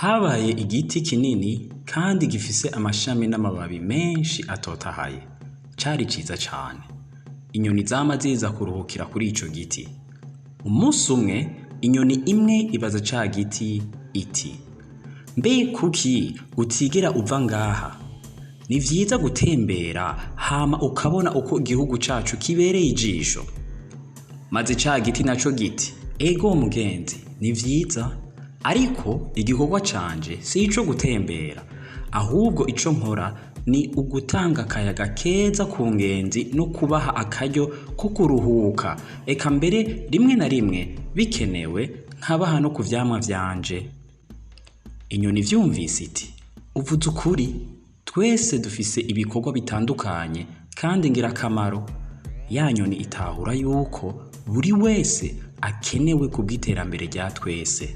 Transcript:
Habaye igiti kinini kandi gifise amashami n'amababi menshi atotahaye. Cari ciza cane. Inyoni zama ziza kuruhukira kuri ico giti. Umunsi umwe, inyoni imwe ibaza ca giti iti: "Mbe kuki utigera uva ngaha? Ni vyiza gutembera hama ukabona uko igihugu cacu kibereye ijisho." Maze ca giti naco giti: "Ego mugenzi, ni vyiza, ariko igikorwa canje si ico gutembera, ahubwo ico nkora ni ugutanga akayaga keza ku ngenzi no kubaha akaryo ko kuruhuka, eka mbere rimwe na rimwe bikenewe nkabaha no ku vyamwa vyanje." Inyoni ivyumvise iti: "Uvuze ukuri, twese dufise ibikorwa bitandukanye kandi ngirakamaro." Ya nyoni itahura yuko buri wese akenewe kubw'iterambere rya twese.